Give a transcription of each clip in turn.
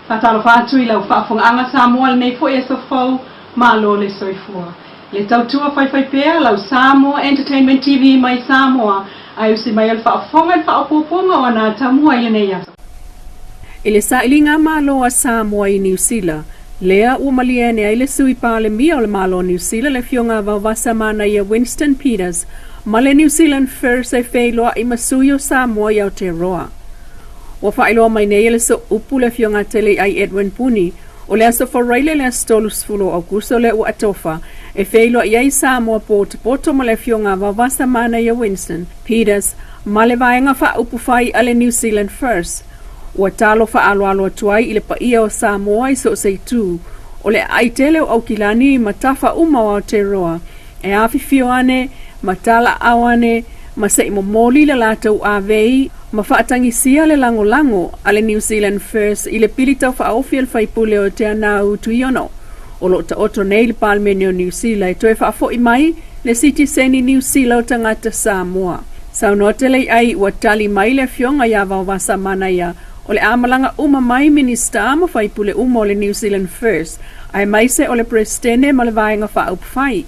Faatalofa atu i lau faafofogaaga Samoa i lenei foi aso fou, malo le soifua. Le tautua faifaipea lau Samoa Entertainment TV mai Samoa ae usi mai o le faafofoga i le faaopoopoga o ana atamua i lenei aso. I le sailiga malo a Samoa i Niu Sila, lea ua malie ane ai le Sui Palemia o le Malo o Niu Sila le Afioga Vaovasa Manaia Winston Peters ma le New Zealand First e feiloai ma sui o Samoa i Aotearoa. Ua faailoa mai nei e le Sooupu le Afioga Teleiai Edwin Puni o le Aso Faraile le aso 30 o Aukuso lea ua atofa e feiloai ai Samoa Potopoto ma le Afioga Vaovasa Manaia Winston Peters ma le Vaega Faaupufai a le New Zealand First. Ua talo faaaloalo atu ai i le paia o Samoa i so o se itu o le aai tele o Aukilani ma tafa uma o Aotearoa e afifio ane ma talaaao ane ma se i momoli le latou avei ma faatagisia le lagolago a le New Zealand First i le pili taufaaofi a le faipule o Te Anau Tuiono o lo o taoto nei i le Palemene o Niu Sila e toe faafoi mai le sitiseni Niu Sila o tagata Samoa. Saunoa tele i ai ua tali mai le Afioga ia Vaovasa Manaia o le a malaga uma mai Minisita ma faipule uma o le New Zealand First aemaise o le Peresetene ma le Vaega Faaupufai.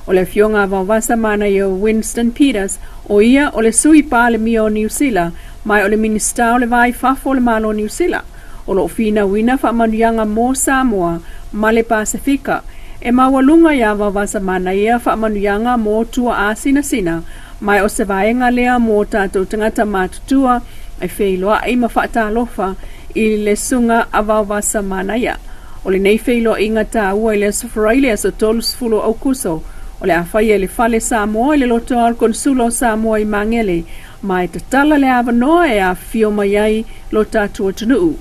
O le Afioga a Vaovasa Manaia Winston Peters, o ia o le Sui Palemia o Niu Sila ma o le Minisita o le Va i Fafo o le Malo o Niu Sila, o lo o finauina faamanuiaga mo Samoa ma le Pasefika. E maualuga iā Vaovasa Manaia faamanuiaga mo tuaasinasina ma o se vaega lea mo tatou tagata matutua e feiloai ma faatalofa i le Susuga a Vaovasa Manaia. O lenei feiloaiga taua i le Aso Faraile aso 30 o Aukuso, o le a faia i le Fale Samoa i le lotoa o le Konesula o Samoa i Magele, ma e tatala le avanoa e afifio mai ai lo tatou atunuu.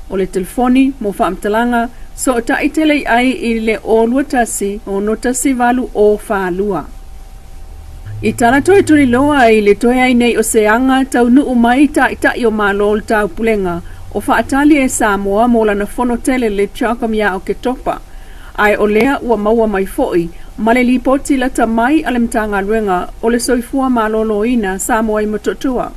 O le telefoni mo faamatalaga, sootai tele i ai i le 021 618 042. I tala toe tuliloa i le toe ai nei o se aga taunuu mai taitai o Malo o le Taupulega o faatali e Samoa mo lana fono tele le CHOGM iā Oketopa. Ae o lea ua maua mai foi ma le lipoti lata mai a le Matagaluega o le Soifua Maloloina Samoa i Motootua.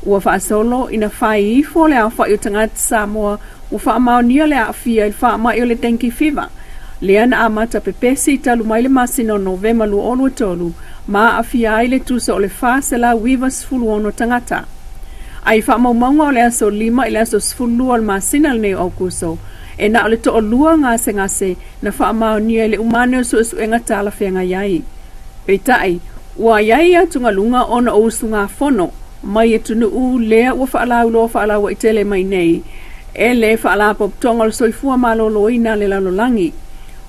Ua faasolo ina fai ifo le aofai o tagata Samoa ua faamaonia le aafia i le faamai o le dengue fever, lea na amata pepesi talu mai le masina o Novema 2023 ma aafia ai le tusa o le 496 tagata. A i faamaumauga o le aso 5 i le aso 12 o le masina lenei o Aukuso, e na o le toalua gasegase na faamaonia i le uma ane o suesuega talafeagai ai. Peitai, ua i ai atugaluga ona o usugafono mai atunuu lea ua faalauiloa faalauaitele mai nei e le Faalapotopotoga o le Soifua Maloloina a le Lalolagi.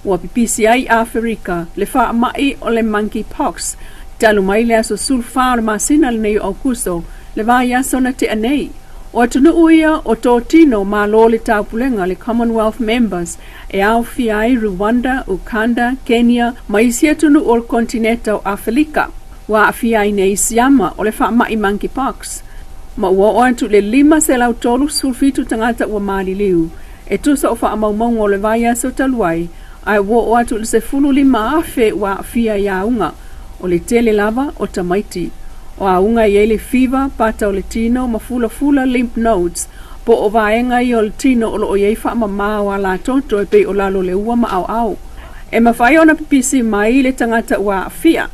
Ua pipisi ai Aferika le faamai o le monkey pox talu mai le aso 14 o le masina lenei o Aukuso le vaiaso na tea nei. O atunuu ia o totino malo le taupulega le Commonwealth Members e aofia ai Rwanda, Ukanda, Kenya ma isi atunuu o le konetineta o Afelika. Ua aafia ai nei siama o le faamai monkey pox, ma ua oo atu i le 537 tagata ua maliliu, e tusa o faamaumauga o le vaiaso talu ai, ae ua oo atu i le 15,000 ua aafia i auga, o le tele lava o tamaiti. O auga e i ai le fiva, pata o le tino ma fulafula lymph nodes, po o vaega ia o le tino o lo o i ai faamama o alatoto e pei o lalo o le ua ma aoao. E mafai ona pipisi mai le tagata ua aafia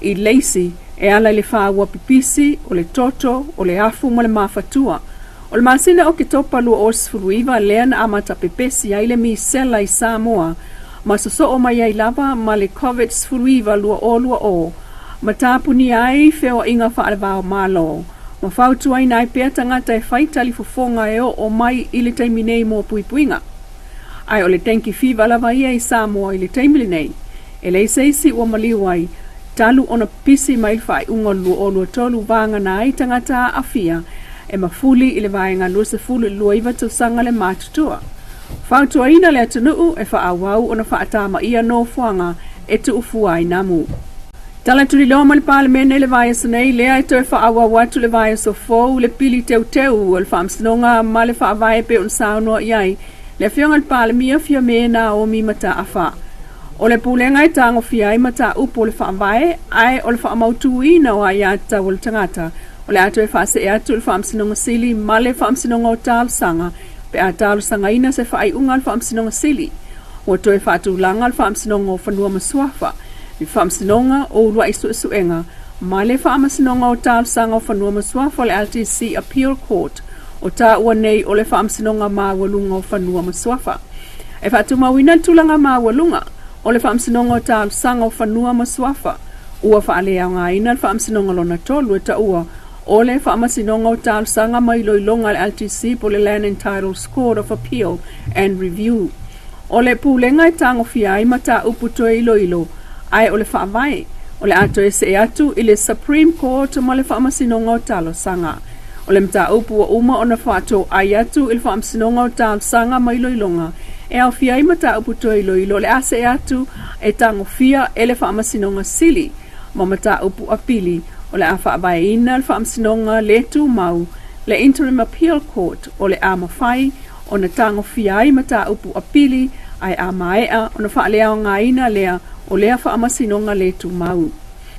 i leisi e ala i le fāua pipisi, o le toto, o le afu ma le mafatua. O le masina o Oketopa 2019 lea na amata pepesi ai le misela i Samoa ma sosoo mai ai lava ma le Covid-19 2020 ma tapunia ai feoaiga faale-va-o-Malo ma fautuaina ai pea tagata e fai talifofoga e oo mai i le taimi nei mo puipuiga. Ae o le dengue fever lava ia i Samoa i le taimi lenei. E leai se isi ua maliu ai, talu ona pisi mai le faaiuga o le 2023 vagana ai tagata aafia e mafuli i le vaega 22 tausaga le matutua. Fautuaina le atunuu e faaauau ona faatamaia nofoaga e tuufua ai namu. Tala tuliloa ma le Palemene i le vaiaso nei lea e toe faaauau atu le vaiaso fou le pili teuteu o le Faamasinoga ma le Faavae pei ona saunoa i ai le Afioga i le Palemia Fiame Naomi Mataafa. O le pulega e tagofia ai mataupu o le Faavae ae o le faamautuina o aiatatau a le tagata o le a toe faasee atu i le Faamasinoga Sili ma le Faamasinoga o Talosaga pe a talosagaina se faaiuga a le Faamasinoga Sili. Ua toe faatulaga le Faamasinoga o Fanua ma Suafa i Faamasinoga o Uluai Suesuega ma le Faamasinoga o Talosaga o Fanua ma Suafa o le LTC Appeal Court o taua nei o le Faamasinoga Maualuga o Fanua ma Suafa. E faatumauina le tulaga maualuga o le Faamasinoga o Talosaga o Fanua ma Suafa ua faaleaogaina le Faamasinoga Lona Tolu e taua o le Faamasinoga o Talosaga ma Iloiloga a le LTC po o le Land and Titles Court of Appeal and Review. O le Pulega e tagofia ai mataupu toe iloilo ae o le Faavae o le a toe see atu i le Supreme Court ma le Faamasinoga o Talosaga. O le mataupu ua uma ona faatoai atu i le Faamasinoga o Talosaga ma Iloiloga e aofia ai mataupu toe iloilo o le a see atu e tagofia e le Faamasinoga Sili ma mataupu apili o le a faavaeina le Faamasinoga le Tumau, le Interim Appeal Court, o le a mafai ona tagofia ai mataupu apili ae a maea ona faaleaogaina lea o lea Faamasinoga le Tumau.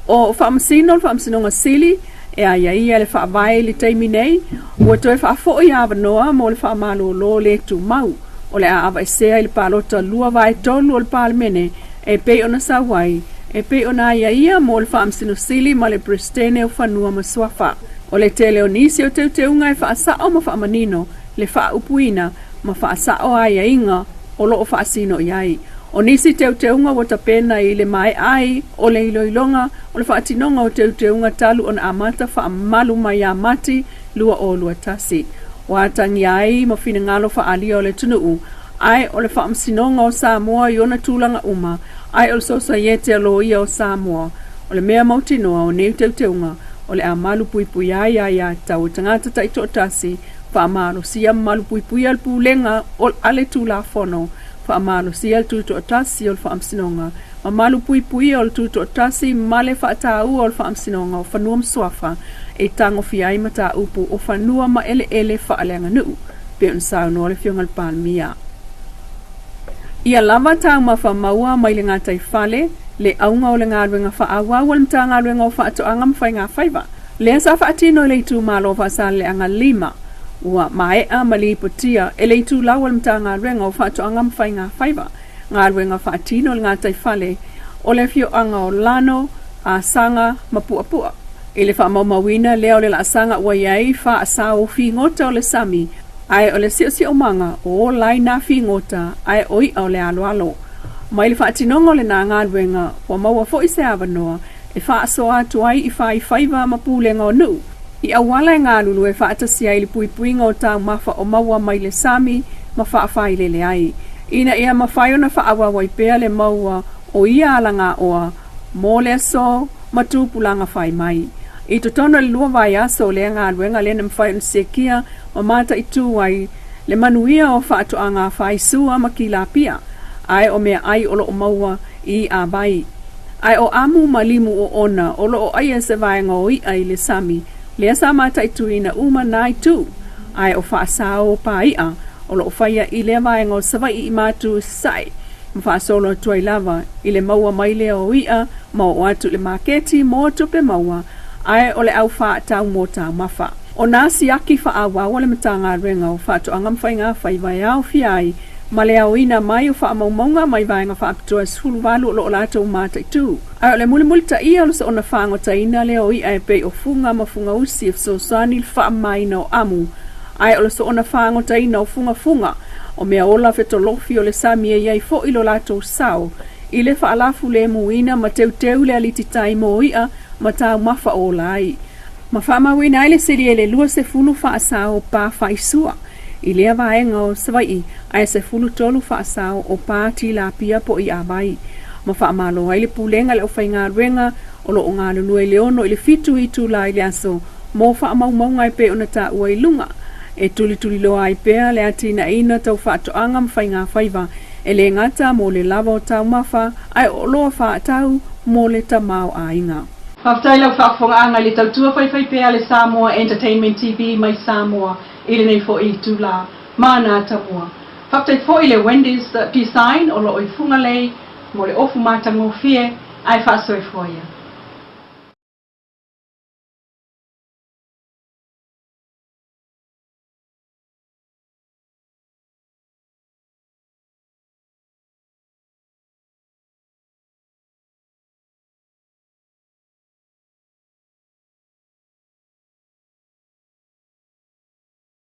O Faamasino o le Faamasinoga Sili e aiaia le Faavae i le taimi nei, ua toe faafoi avanoa mo le faamalolo le tumau o le a aveesea i le palota 2/3 o le Palemene e pei ona sau ai, e pei ona aiaia mo le Faamasino Sili ma le Peresetene o Fanua ma Suafa. O le tele o nisi o teuteuga e faasao ma faamanino le faaupuina ma faasao aiaiga o lo o faasino i ai. O nisi teuteuga ua tapena i le maea ai o le iloiloga o le faatinoga o teuteuga talu ona amata faamalu mai ia Mati 2021. Ua atagia ai ma finagalo faaalia o le atunuu, ae o le Faamasinoga o Samoa i ona tulaga uma, ae o le Sosaiete a Loia o Samoa. O le mea mautinoa o nei teuteuga, o le a malupuipuia ai aiatatau a tagata taitoatasi, faamalosia ma malupuipuia le pulega a le Tulafono, faamalosia le tutoatasi o le Faamasinoga, ma malupuipuia o le tutoatasi ma le faataua o le Faamasinoga o Fanua ma Suafa e tagofia ai mataupu o fanua ma eleele faaleaganuu, pei ona saunoa le Afioga i le Palemia. Ia lava taumafa maua mai le gataifale, le auga o le galuega faaauau a le Matagaluega o Faatoaga ma Faigafaiva, lea sa faatino i le itumalo o Faasaleleaga 5, ua maea ma lipotia e le itulau a le Matagaluega o Faatoaga ma Faigafaiva galuega faatino i le gataifale o le afioaga o Lano, Asaga ma Puapua. I le faamaumauina lea o le laasaga ua i ai faasao figota o le sami, ae o le siosiomaga o ola ai nā figota ae o iʻa o le aloalo. Mai le faatinoga o lenā galuega, ua maua foi se avanoa e faasoa atu ai i faifaiva ma pulega o nuu, i auala e galulue faatasi ai i le puipuiga o taumafa o maua mai le sami ma faafailele ai, ina ia mafai ona faaauau ai pea le maua o ia alagaoa mo le aso ma tupulaga fai mai. I totonu o le lua vaiaso o lea galuega lea na mafai ona sekia ma mataitu ai le manuia o faatoaga faisua ma kilapia, ae o meaai o lo o maua i Avai. Ae o amu ma limu oona o lo o ʻai e se vaega o iʻa i le sami, lea sa mataituina uma nā itu, ae o faasao o pā iʻa o lo o faia i lea vaega o Savaiʻi i Matu i Sasae, ma faasolo atu ai lava i le maua mai lea o iʻa ma oo atu i le maketi mo tupe maua, ae o le au faatau mo taumafa. O nā siaki faaauau a le Matagaluega o Faatoaga ma Faiga Faiva e aofia ai ma le aoina mai o faamaumauga mai vaega faapitoa e 18 o lo o latou mataitu. Ae o le mulimulitaia o le soona fagotaina lea o iʻa e pei o fuga ma fugausi e fesoasoani i le faamamaina o amu, ae o le soona fagotaina o fugafuga o mea ola fetolofi o le sami e i ai foi lo latou sao i le faalafulemuina ma teuteu le alititai mo iʻa ma taumafa o ola ai ma faamauina ai le sili e le 20 faasao pa faisua i lea vaega o Savaiʻi ae 13 faasao o pa tilapia po i Avai ma faamalo ai le pulega i le aufaigaluega o lo o galulue i le 6 i le 7 itula i le aso mo faamaumauga e pei ona taua i luga e tulituliloa ai pea le atinaeina tau faatoaga ma faigafaiva e le gata mo le lava o taumafa ae o oloa faatau mo le tamaoaiga. Faafetai lau faafofogaaga i le tautua faifaipea a le Samoa Entertainment TV mai Samoa i lenei foi itula ma na tamua. Faafetai foi i le Wendy's Design o lo o i Fugalei mo le ofu matagofie ae faasoifua ia.